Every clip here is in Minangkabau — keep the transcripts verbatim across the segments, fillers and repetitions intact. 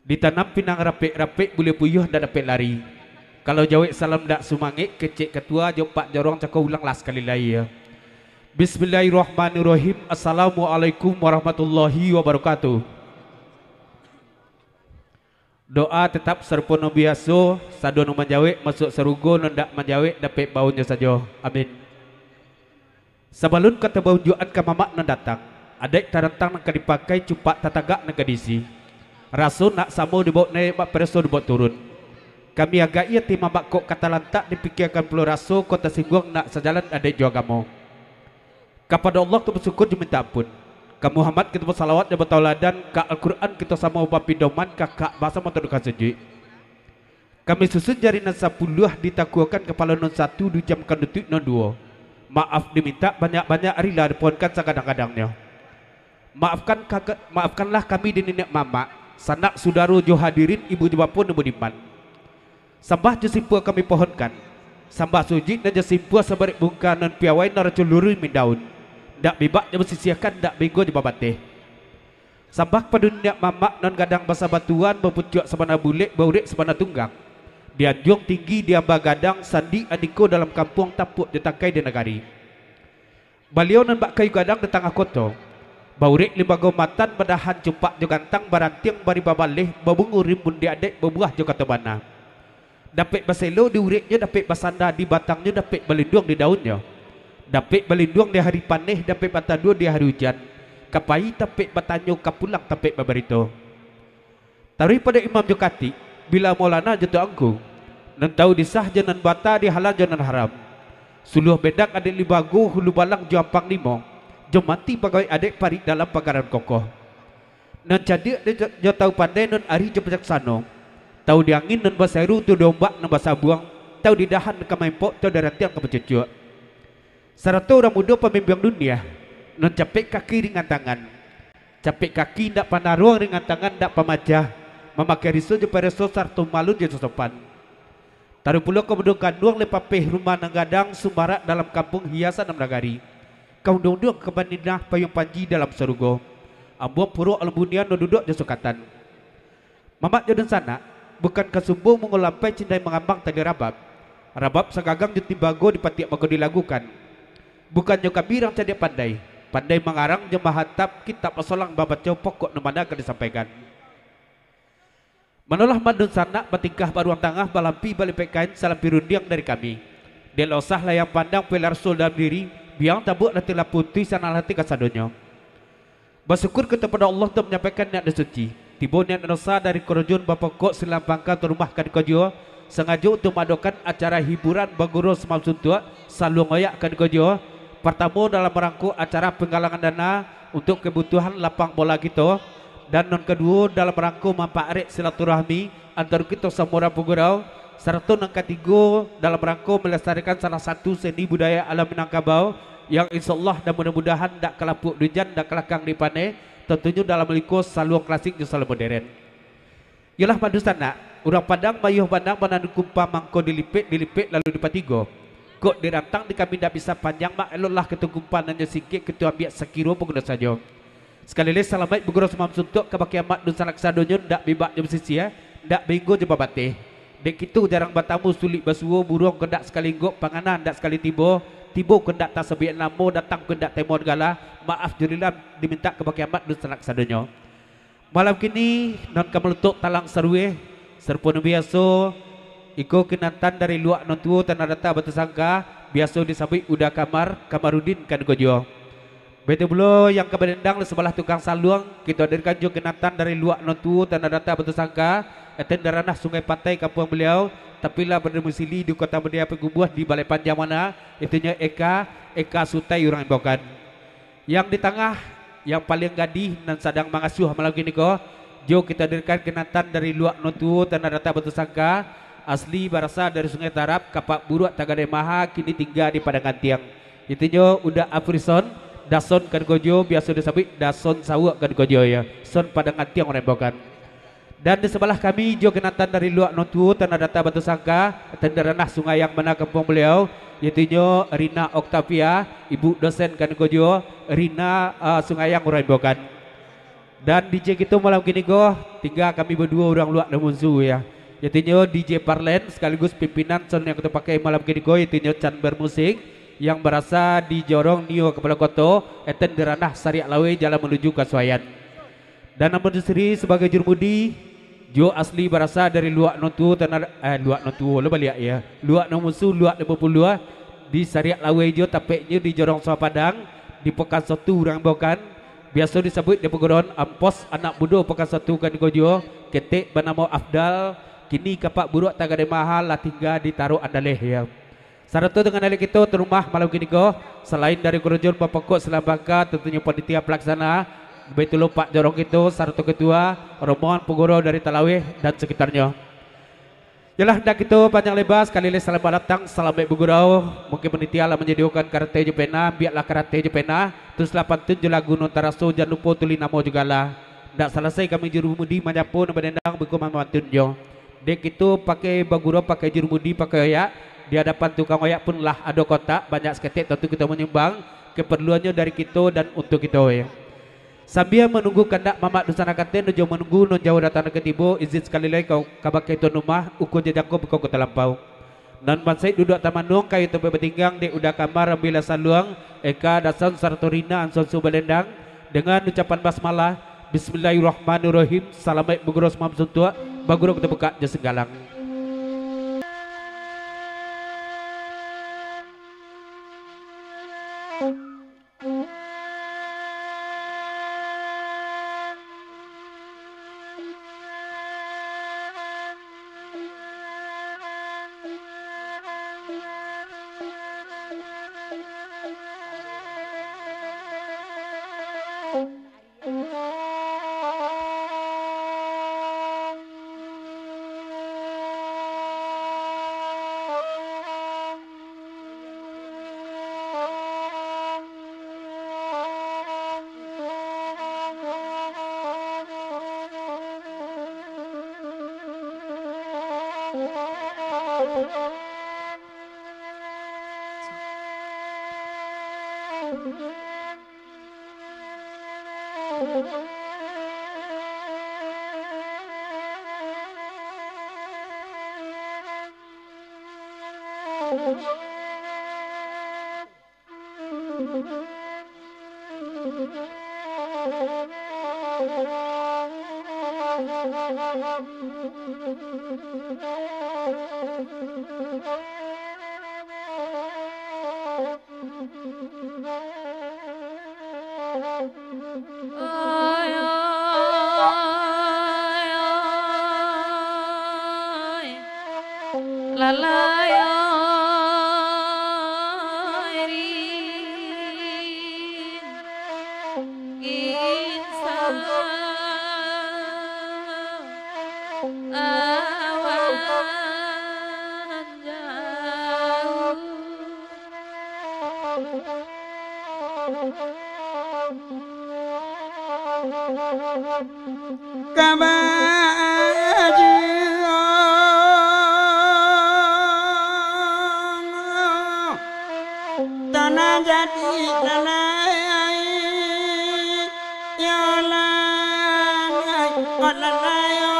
Ditanam pinang rapek-rapek, buliah puyuah ndak dapek lari. Kalau jawek salam ndak sumangek, kecek katua jo pak jorong cako ulang lah sakali lai, yo. Bismillahirrahmanirrahim. Assalamualaikum warahmatullahi wabarakatuh. Doa tetap sarupo nan biaso, sado nan manjawek masuak sarugo, nan ndak manjawek dapek baunyo sajo. Amin. Sabalun ka tabaunjuakan ka mamak nan datang, adaik tarantang nan ka dipakai, cupak tatagak nan ka diisi. Raso nak samo dibawok naiak, bak pareso dibawok turun. Kami agak-i ati mamak kok ka talantak, dipikiakan pulo raso kok tasingguang, nak sajalan adaik jo agamo. Kapado Allah tu basyukur jo mintak ampun. Ka Muhammad kito basalawat jo batauladan, ka Al-Quran kito samo bapidoman, ka Ka'bah samo tunduk ka sujuik. Kami susun jari nan sapuluah, ditakuakan kapalo nan satu, dijamkan lutuik nan duo. Maaf dimintak banyak-banyak, rila dipohonkan sagadang-gadangnyo. Maafkan kaka-, maafkanlah kami di niniak mamak, sanak sudaro jo hadirin, ibu jo bapo nan budiman. Sambah jo simpua kami pohonkan. Sambah sujuik nan jo simpua sabarek bungka nan piawai naraco luruih mindaun. Ndak bibak jo basisiakan, ndak binggo jo babateh. Sambah kapado niniak mamak nan gadang basabatuan, bapucuak sabana bulek, baurek sabana tunggang. Di anjuang tinggi, di amba gadang, sandi andiko dalam kampuang, tapuak jo tangkai di nagari. Baliau nan bak kayu gadang di tangah koto, baurek limbago matan, badahan cupak jo gantang, barantiang bari babaleh, babungo rimbun di adaik, babuah jo kato bana. Dapek baselo di ureknyo, dapek basanda di batangnyo, dapek balinduang di daunnyo. Dapek balinduang di hari paneh, dapek batando di hari ujan. Ka pai tapek batanyo, ka pulang tapek babarito. Taruih pado imam jo katik, bila maulana jo tuangku, nan tahu di sah jo nan bata, di halal jo nan haram. Suluah bendak adaik limbago, hulu balang jo ampang limo, jo manti pagawai adaik, parik dalam pagaran kokoh. Nan cadiak jo, jo tahu pandai, nan arih jo bijaksano, tahu di angin nan basaru, tahu di ombak nan basabuang, tahu di dahan ka maimpok, tahu di rantiang ka bacucuak. Sarato urang mudo pamimpiang dunia, nan capek kaki ringan tangan. Capek kaki indak panaruang, ringan tangan indak pamacah, mamakai riso jo pareso, sarato malu jo sosopan. Taruih pulo ka buduang kanduang, lai papeh rumah nan gadang, sumarak dalam kampuang, hiasan dalam nagari. Ka unduang-unduang ka baninah, payuang panji dalam sarugo. Ambuang purok alun bunian, nan duduak jo sukatan. Mamak jo dunsanak, bukan ka sumbo mungo lampai, cindai mangambang tali rabab. Rabab sagagang jo timbago, dipatiak mangko dilagukan. Bukannyo kami urang cadiak pandai, pandai mangarang jo mahatam, kitab basolang babaco, pokok nan bana ka disampaikan. Manolah mak dunsanak, batingkah baruang tangah, balampi balipek kain, salampi rundiang dari kami. Dek lah usah layang pandang, pilar rasul dalam diri, biang tabuak lah tilah putuih, sanang hati kasadonyo. Basyukur kito pado Allah tu manyampaikan niat nan suci. Tibo niat nan dosa dari korojo nan bapokok, silang pangka tu rumah kaniko juo, sangajo untuak maadokan acara hiburan bagurau samalam suntuak, saluang oyak kaniko juo. Partamo dalam rangko acara penggalangan dana untuak kabutuhan lapang bola kito, dan nan kaduo dalam rangko mampaarek silaturahmi antaro kito samuran pagurau, sarato nan katigo dalam rangko malestarikan salah satu seni budaya alam Minangkabau, yang insya Allah dan mudah-mudahan ndak ka lapuak di ujan, ndak ka lakang di paneh, tantunyo dalam lingkua saluang klasik jo saluang moderen. Iyolah mak dunsanak, urang Padang mayuah banang, mananun kumpa mangko dilipek, dilipek lalu dipatigo. Kok dirantang di kami ndak bisa panjang, mak, eloklah kito kumpa nan nyo singkek kito ambiak sakiro baguno sajo. Sakali lai salamaik bagurau samalam suntuak, ka bakeh amak dunsanak sadonyo, ndak bibak jo basisia, ndak bainggo jo babateh. Dek kito jarang batamu, sulik basuo, buruang kandak sakali inggok, pangana ndak sakali tibo, tibo kandak tasabuik namo, datang kandak taimoan gala, maaf jo rila dimintak ka bakeh amak dunsanak sadonyo. Malam kini, nan ka malutuk talang sarueh, sarupo nan biaso, iko kinantan dari luak nan tuo Tanah Data Batusangka, biaso disabuik Uda Kamar, Kamarudin kaniko juo. Baitu pulo, yang ka badendang di sabalah tukang saluang, kito hadirkan juo kinantan dari luak nan tuo Tanah Data Batusangka, eten di ranah Sungai Patai kampuang baliau, tapi lah badomisili di Kota Madaya Pagubuah di Balai Panjang Mana, itunyo Eka, Eka Sutai urang imbaukan. Yang di tangah, yang paliang gadih nan sadang mangasuah malam kiniko, juo kito hadirkan kinantan dari luak nan tuo Tanah Data Batusangka, asli barasa dari Sungai Tarab, kapak buruak tagadai maha, kini tingga di Padang Antiang. Itunyo Uda Afrison, Dason kaniko juo, biaso disabuik Dason Sawuak kaniko juo, yo. Son Padang Antiang urang imbaukan. Dan di sabalah kami, juo kinantan dari luak nan tuo Tanah Data Batusangka, eten di ranah Sungai Ayang Mana kampuang baliau, itunyo Rina Octavia, ibu dosen kaniko juo, Rina, ah, Sungai Ayang urang imbaukan. Dan D J kito malam kini ko, tingga kami baduo urang Luak Damunsu, ya. Yaitunyo D J Parlen sakaligus pimpinan sound yang kito pakai malam kini ko, yaitunyo Chan Bermusik, yang barasa di Jorong Nio Kapalo Koto, Eten di Ranah Sariak Laweh, jalan manuju ka Suayan. Dan Amun Yusri sabagai jurumudi, juo asli barasa dari Luak Nan Tuo, tanah, eh, Luak Nan Tuo lo baliak, ya. Luak Nan Musu, Luak Limo Puluah, di Sariak Laweh juo, tapeknyo di Jorong Sawah Padang, di Pekan Sotu urang Bokan, biaso disabuik di paguruan Ampos, anak mudo Pekan Sotu kaniko juo, ketek banamo Afdal, kini kapak buruak tagade maha, lah tingga di Tarok Andaleh, ya. Sarato dengan adik kito Tuan Rumah malam kini ko, salain dari Kurajon Bapakok Salambangka, tantunyo panitia palaksana, baitulah Pak Jorong kito, sarato ketua, rombongan pagurau dari Talaweh dan sekitarnyo. Yolah, ndak kito panjang leba, sakali lai salamaik datang, salamaik bagurau. Mungkin panitia lah manyadiokan karate jo pena, ambiaklah karate jo pena, tulislah pantun jo lagu nan taraso, jan lupo tulih namo jo gala. Ndak salasai kami jurumudi manyapo nan badendang, beko mamantun jo. Dek kito pakai bagurau, pakai jurumudi, pakai oyak. Di adapan tukang oyak pun lah ado kotak, banyak saketek tantu kito manyumbang, kaparluannyo dari kito dan untuak kito, ya. Sambia manunggu kandak mamak dunsanak kantin, jo manunggu nan jauah datang ka tibo, izin sakali lai ka, kabake tuan rumah, uko jajako beko ka talampau. Nan bansaik duduak tamanuang, kayu tampek batinggang, dek uda kamar ambiaklah saluang, eka dasan sarato rina ansuang-ansuang balendang, dengan ucapan basmalah, Bismillahirrahmanirrahim, salamaik bagurau sumam suntuak, bagurau kito bukak jo singgalang. Oi, oi, oi, lalai, oi, ri, ginsa, awan jauah. Kabajuang tanah jadi lalai, yo lalai, oh lalai, oi.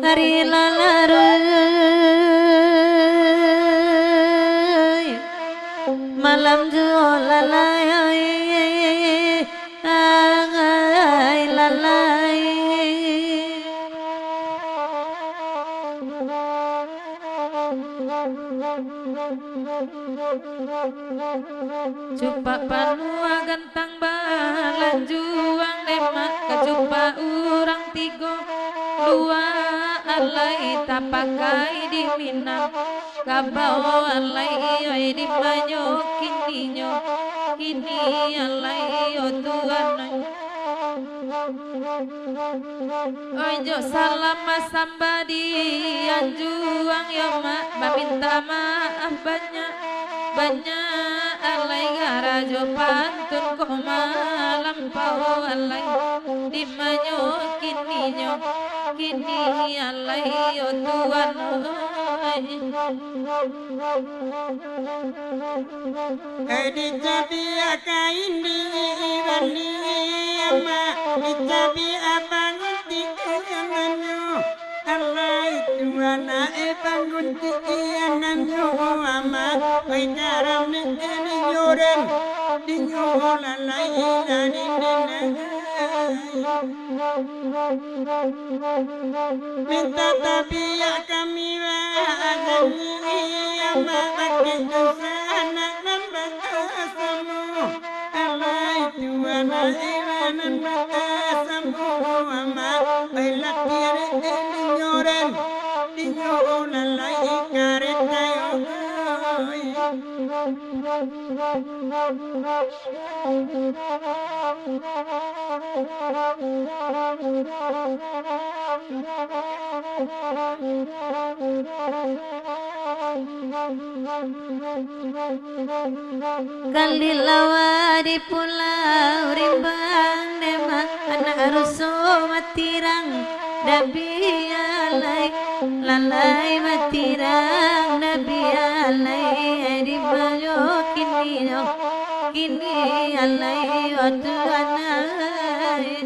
Hari lah larut, malam juo lalai, angai lalai. Cupak panuah gantang balanjuang, demak kacupak urang tigo. Luak alai tapakai di Minang, kabau alai oi di manyo kininyo, kini alai o tuan oi. Ojo salah masambah di anjuang yo mak, baminta maaf banyak, banyak alai garajo pantun ko malampau alai. Di manyo kininyo, kini alai yo tuan. Eh, dicabiak kain di bali ama, dicabiak pagunti angannyo. Alai tu anak, eh, pagunti angannyo ama, oi, karam ni, eh, dinyoran, dinyo lalai dari denai. Minta tabiak kami bahaji, ama, bakeh dosa anak nan basamo. Alai tu anak nan basamo, ama, oi, latihan, eh, dinyoran, dinyo lalai kareta yo. Kalilawa di Pulau Rimbang, dema anak ruso batirang, dabiah lai, lalai batirang, dabiah lai, di ma nyo kini nyo, kini alai, oh Tuhan ai.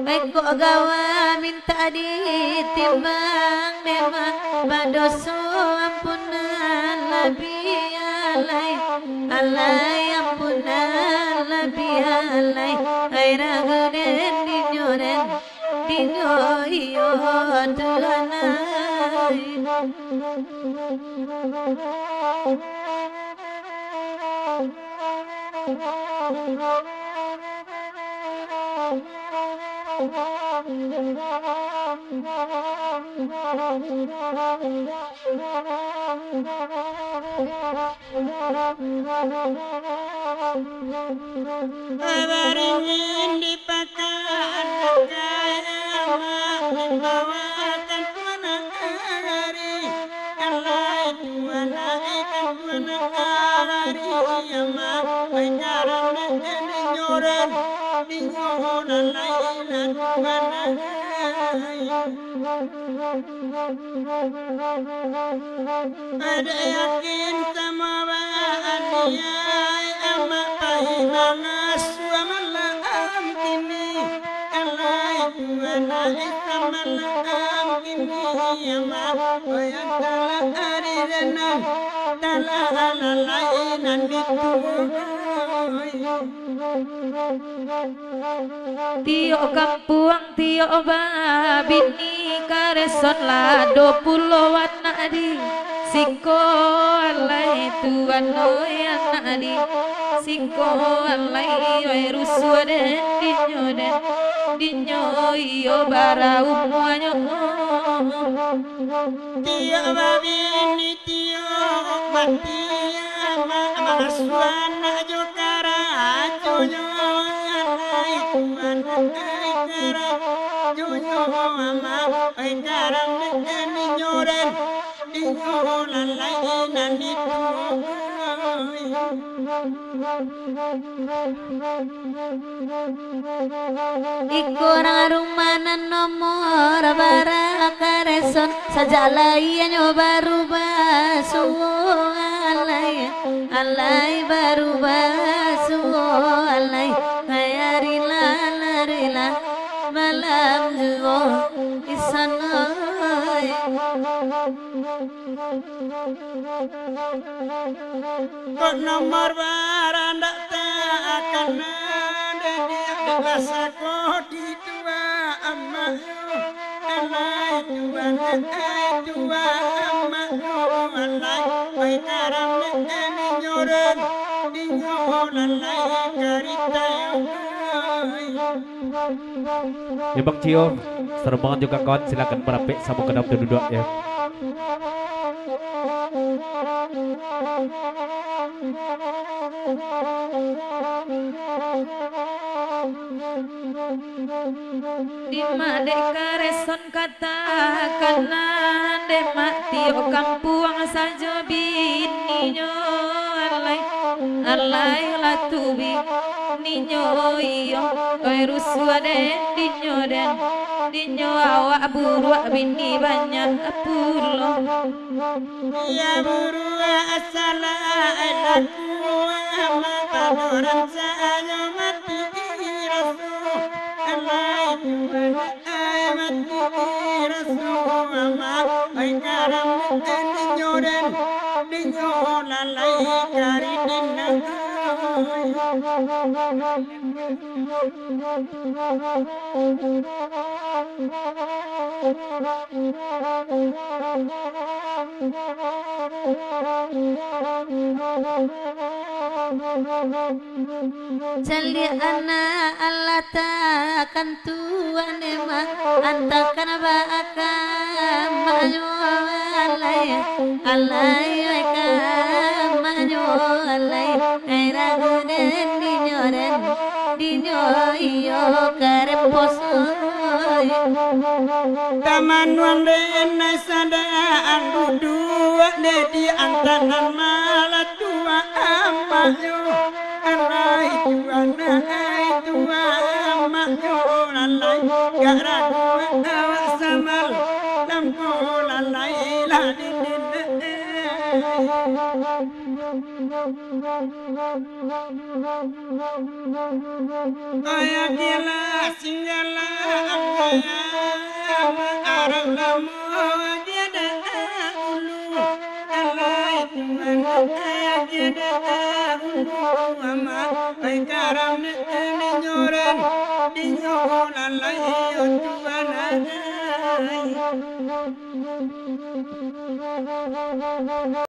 Ekok gawa mintak ditimbang, dema badoso ampunan labiah alai, alai ampunan labiah alai, ai ragu den dinyo den, dinyo iyo Tuhan ai. Baringin di pakan, pakai amak di bawah tantuan ari. Alai Tuhan, ai tantuan ari, amak, ai karam dinyoran, dinyoran lai lah Tuhan ai. Ado yakin samo baniai, amak pai mangasuah malam kini. Alai Tuhan ai samalam kini, amak, wayang talah ari renang, talah lalai nan dituai. Tiok kampuang, tiok babini, kareson lah ado pulo anak di siko alai Tuhan oi, anak di siko alai, oi rusuah den dinyo den, dinyo iyo bara umuanyo. Tiok babini, tiok mati, amak mangasuah anak jo karajonyo, alai Tuhan ai karajonyo, amak ai karam dinyo den, dinyo lalai nan dituai. Iko urang rumah nan nomor bara kareson, sajak lai inyo baru basuo alai, alai baru basuo alai, hai ari lah, ari lah, malam juo di sano. Kok nomor bara ndak takana, dek diak dek lah sako di tuah amaknyo. Alai tuah, ai tuah amaknyo, alai, ai karam dek dinyo den, dinyo lalai karita yo. Yo Bang Cio, Sarumbangan jo kawan-kawan, silakan marapek samo ka dalam tu duduak, yo. Dima dek kareson katakan nan, dek mati kampuang sajo bininyo, alai, alai lah tu bininyo iyo, oi rusuah den dinyo den, Inyo awak buruak bini banyak pulo. Iyo buruak salah laku, amak pado rancanyo mati raso. Alai Tuhan, ai mati raso amak, ai karam dinyo den, dinyo lalai karidin. Caliak anak Allah takan tuan emak, antakan baakan maknyo alai, alai, ai ka maknyo alai, ai ragu den dinyo den, dinyo iyo karem poso. Tamanuang den nai sadang duduak, de di antanan malah tuak amaknyo. Alai tuan, ai tuan, amaknyo lalai, gak ragu awak samal, lampu lalai lah dindin. Kaya gila singgala angkaya, arang lamo dia dahulu. Alai Tuhan, angkaya dia dahulu, amak, ai karam ni, ni nyoran, ni nyoran lai, oh Tuhan, ai.